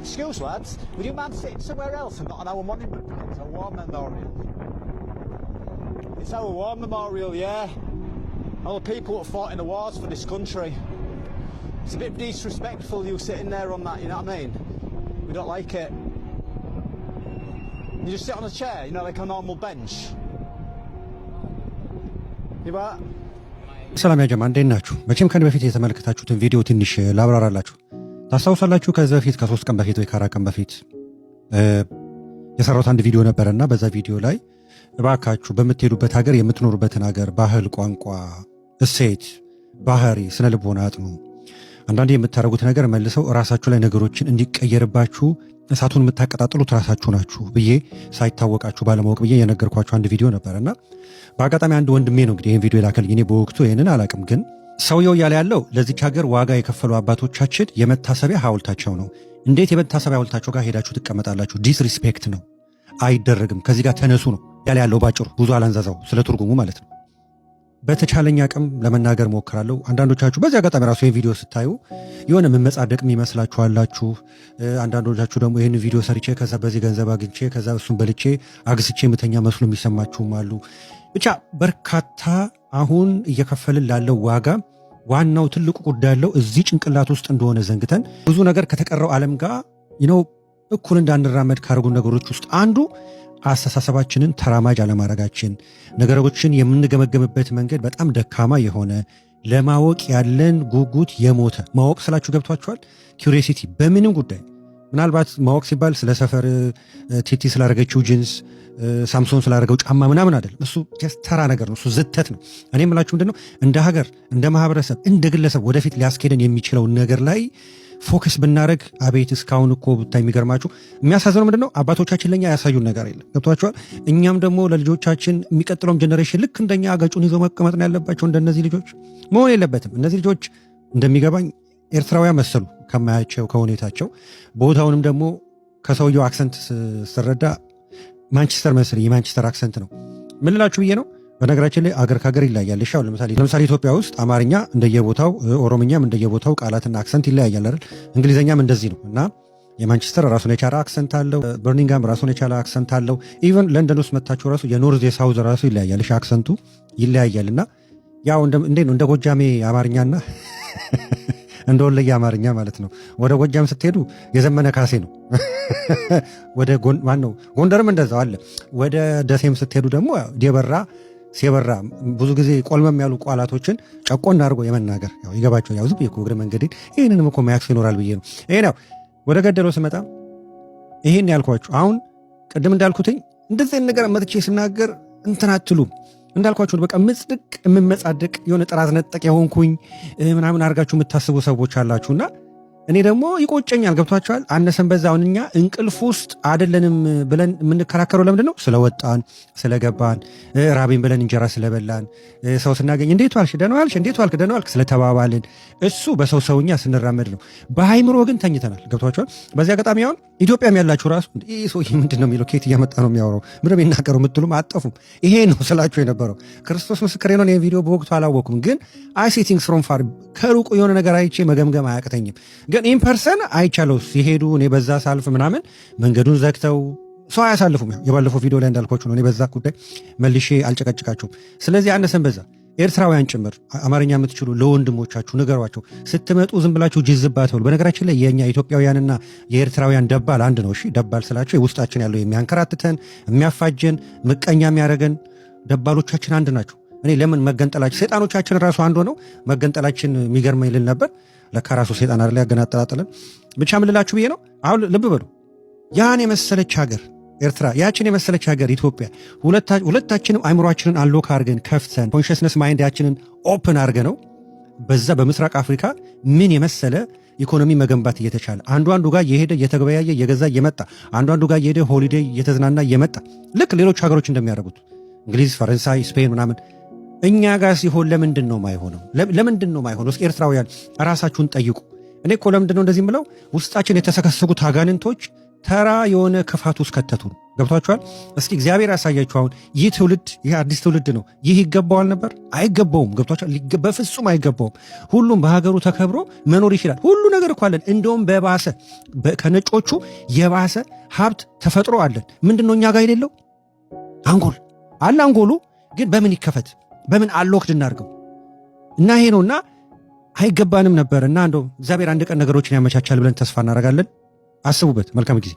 Excuse, lads, would you mind sitting somewhere else and not on our monument, please? Our war memorial. It's our war memorial, yeah. All the people that fought in the wars for this country. It's a bit disrespectful you sitting there on that, you know what I mean? We don't like it. You just sit on a chair, like a normal bench. You what? ሰላም ያጀማ፣ እንዴት ናችሁ? መቼም ከኔ በፊት የተመለከታችሁትን ቪዲዮ ትንሽ ላብራራላችሁ። ታስታውሳላችሁ? ከዚህ በፊት ከ3 ቀን በፊት ወይ ከ4 ቀን በፊት የሰራሁት አንድ ቪዲዮ ነበረና በዛ ቪዲዮ ላይ እባካችሁ በምትሄዱበት ሀገር የምትኖሩበትን ሀገር ባህል፣ ቋንቋ፣ እሴት፣ ባህሪ፣ ስነ ልቦና አጥኑ። አንዳንዴ የምታደርጉት ነገር መልሰው እራሳችሁ ላይ ነገሮችን እንዲቀየርባችሁ እሳቱን የምታቀጣጥሉት ራሳችሁ ናችሁ ብዬ፣ ሳይታወቃችሁ ባለማወቅ ብዬ የነገርኳችሁ አንድ ቪዲዮ ነበረ። እና በአጋጣሚ አንድ ወንድሜ ነው እንግዲህ ይህን ቪዲዮ የላከልኝ። እኔ በወቅቱ ይህንን አላቅም፣ ግን ሰውየው እያለ ያለው ለዚች ሀገር ዋጋ የከፈሉ አባቶቻችን የመታሰቢያ ሐውልታቸው ነው። እንዴት የመታሰቢያ ሐውልታቸው ጋር ሄዳችሁ ትቀመጣላችሁ? Disrespect ነው፣ አይደረግም። ከዚህ ጋር ተነሱ ነው ያለ ያለው ባጭሩ። ብዙ አላንዛዛው ስለ ትርጉሙ ማለት ነው። በተቻለኝ አቅም ለመናገር ሞክራለሁ። አንዳንዶቻችሁ በዚህ አጋጣሚ ራሱ ይህን ቪዲዮ ስታዩ የሆነ የምመጻደቅ የሚመስላችሁ አላችሁ። አንዳንዶቻችሁ ደግሞ ይህን ቪዲዮ ሰርቼ ከዛ በዚህ ገንዘብ አግኝቼ ከዛ እሱን በልቼ አግስቼ የምተኛ መስሎ የሚሰማችሁም አሉ። ብቻ በርካታ አሁን እየከፈልን ላለው ዋጋ ዋናው ትልቁ ጉዳይ ያለው እዚህ ጭንቅላት ውስጥ እንደሆነ ዘንግተን ብዙ ነገር ከተቀረው ዓለም ጋር እኩል እንዳንራመድ ካደረጉ ነገሮች ውስጥ አንዱ አስተሳሰባችንን ተራማጅ አለማድረጋችን፣ ነገሮችን የምንገመገምበት መንገድ በጣም ደካማ የሆነ፣ ለማወቅ ያለን ጉጉት የሞተ። ማወቅ ስላችሁ ገብቷችኋል? Curiosity በምንም ጉዳይ፣ ምናልባት ማወቅ ሲባል ስለ ሰፈር ቲቲ ስላደረገችው ጂንስ፣ ሳምሶን ስላደረገው ጫማ ምናምን አይደለም። እሱ ተራ ነገር ነው። እሱ ዝተት ነው። እኔ የምላችሁ ምንድነው፣ እንደ ሀገር፣ እንደ ማህበረሰብ፣ እንደ ግለሰብ ወደፊት ሊያስኬደን የሚችለው ነገር ላይ focus ብናደረግ አቤት እስካሁን እኮ ብታይ የሚገርማችሁ የሚያሳዝነው ምንድነው፣ አባቶቻችን ለኛ ያሳዩን ነገር የለም። ገብቷችኋል? እኛም ደግሞ ለልጆቻችን የሚቀጥለውም generation ልክ እንደኛ አገጩን ይዞ መቀመጥ ነው ያለባቸው። እንደነዚህ ልጆች መሆን የለበትም። እነዚህ ልጆች እንደሚገባኝ ኤርትራውያን መሰሉ ከማያቸው ከሁኔታቸው፣ ቦታውንም ደግሞ ከሰውየው accent ስረዳ ማንቸስተር መሰለኝ፣ የማንቸስተር accent ነው። ምን ልላችሁ ብዬ ነው። በነገራችን ላይ አገር ከሀገር ይለያያል። እሺ፣ አሁን ለምሳሌ ኢትዮጵያ ውስጥ አማርኛ እንደየቦታው፣ ኦሮምኛም እንደየቦታው ቃላትና accent ይለያያል አይደል? እንግሊዝኛም እንደዚህ ነው። እና የማንቸስተር ራሱን የቻለ accent አለው። በርሚንግሃም ራሱን የቻለ accent አለው። Even ለንደን ውስጥ መታችሁ ራሱ የ north የ south ራሱ ይለያያል። እሺ፣ accent ኡ ይለያያል። እና ያው እንዴ ነው፣ እንደ ጎጃሜ አማርኛና እንደ ወሎዬ አማርኛ ማለት ነው። ወደ ጎጃም ስትሄዱ የዘመነ ካሴ ነው። ወደ ማነው ጎንደርም እንደዛው አለ። ወደ ደሴም ስትሄዱ ደግሞ የበራ ሲበራ ብዙ ጊዜ ቆልመም ያሉ ቃላቶችን ጨቆን አድርጎ የመናገር ያው ይገባቸው። ያው ዝም ብዬ እኮ እግረ መንገዴን ይህንንም እኮ ማያክስ ይኖራል ብዬ ነው። ይሄ ነው። ወደ ገደለው ስመጣ ይሄን ያልኳችሁ አሁን ቅድም እንዳልኩትኝ እንደዚህ ነገር መጥቼ ስናገር እንትን አትሉም። እንዳልኳችሁ በቃ ምጽድቅ የምመጻደቅ የሆነ ጥራዝ ነጠቅ የሆንኩኝ ምናምን አድርጋችሁ የምታስቡ ሰዎች አላችሁና እኔ ደግሞ ይቆጨኛል። ገብቷችኋል? አነሰን በዛ አሁን እኛ እንቅልፍ ውስጥ አይደለንም ብለን የምንከራከረው ለምንድን ነው? ስለወጣን፣ ስለገባን፣ ራቤን ብለን እንጀራ ስለበላን፣ ሰው ስናገኝ እንዴት ዋልሽ፣ ደህና ዋልሽ፣ እንዴት ዋልክ፣ ደህና ዋልክ ስለተባባልን፣ እሱ በሰው ሰውኛ ስንራመድ ነው። በአይምሮ ግን ተኝተናል። ገብቷችኋል? በዚህ አጋጣሚ አሁን ኢትዮጵያም ያላችሁ ራሱ ይህ ሰውዬ ምንድን ነው የሚለው፣ ከየት እያመጣ ነው የሚያወራው፣ ምንድን ነው የሚናገረው የምትሉም አጠፉም። ይሄ ነው ስላችሁ የነበረው። ክርስቶስ ምስክሬ ነው። ይሄን ቪዲዮ በወቅቱ አላወኩም፣ ግን I see things from far፣ ከሩቁ የሆነ ነገር አይቼ መገምገም አያቅተኝም። ግን in person አይቻለው ሲሄዱ፣ እኔ በዛ ሳልፍ ምናምን መንገዱን ዘግተው ሰው አያሳልፉም። ያው የባለፈው ቪዲዮ ላይ እንዳልኳችሁ ነው። እኔ በዛ ጉዳይ መልሼ አልጨቀጭቃችሁም። ስለዚህ አነሰን በዛ ኤርትራውያን ጭምር አማርኛ የምትችሉ ለወንድሞቻችሁ ንገሯቸው። ስትመጡ ዝም ብላችሁ ጅዝባ ተብሉ። በነገራችን ላይ የእኛ ኢትዮጵያውያንና የኤርትራውያን ደባል አንድ ነው። እሺ፣ ደባል ስላቸው የውስጣችን ያለው የሚያንከራትተን፣ የሚያፋጀን፣ ምቀኛ የሚያደርገን ደባሎቻችን አንድ ናቸው። እኔ ለምን መገንጠላችን፣ ሰይጣኖቻችን ራሱ አንድ ሆነው መገንጠላችን የሚገርመኝ ልል ነበር። ለካ ራሱ ሰይጣን አይደል ያገናጠላጠለን። ብቻ ምን ልላችሁ ብዬ ነው። አሁን ልብ በሉ፣ ያን የመሰለች ሀገር ኤርትራ፣ ያችን የመሰለች ሀገር ኢትዮጵያ፣ ሁለታችንም አይምሯችንን unlock አድርገን ከፍተን consciousness mind ኣችንን open አድርገን ነው በዛ በምስራቅ አፍሪካ ምን የመሰለ ኢኮኖሚ መገንባት እየተቻለ፣ አንዱ አንዱ ጋር እየሄደ እየተገበያየ እየገዛ እየመጣ፣ አንዱ አንዱ ጋር እየሄደ holiday እየተዝናና እየመጣ፣ ልክ ሌሎች ሀገሮች እንደሚያደርጉት እንግሊዝ፣ ፈረንሳይ፣ ስፔን ምናምን፣ እኛ ጋር ሲሆን ለምንድን ነው ማይሆነው? ለምንድን ነው ማይሆነው? እስኪ ኤርትራውያን ራሳችሁን ጠይቁ። እኔ እኮ ለምንድን ነው እንደዚህ የምለው? ውስጣችን የተሰከሰጉት አጋንንቶች ተራ የሆነ ክፋት ውስጥ ከተቱን። ገብቷችኋል? እስኪ እግዚአብሔር ያሳያችሁ። አሁን ይህ ትውልድ፣ ይህ አዲስ ትውልድ ነው። ይህ ይገባዋል ነበር? አይገባውም። ገብቷችኋል? በፍጹም አይገባውም። ሁሉም በሀገሩ ተከብሮ መኖር ይችላል። ሁሉ ነገር እኮ አለን። እንደውም በባሰ ከነጮቹ የባሰ ሀብት ተፈጥሮ አለን። ምንድን ነው እኛ ጋር የሌለው? አንጎል አለ። አንጎሉ ግን በምን ይከፈት? በምን unlocked እናድርገው? እና ይሄ ነው እና አይገባንም ነበር እና እንደው እግዚአብሔር አንድ ቀን ነገሮችን ያመቻቻል ብለን ተስፋ እናደርጋለን። አስቡበት። መልካም ጊዜ።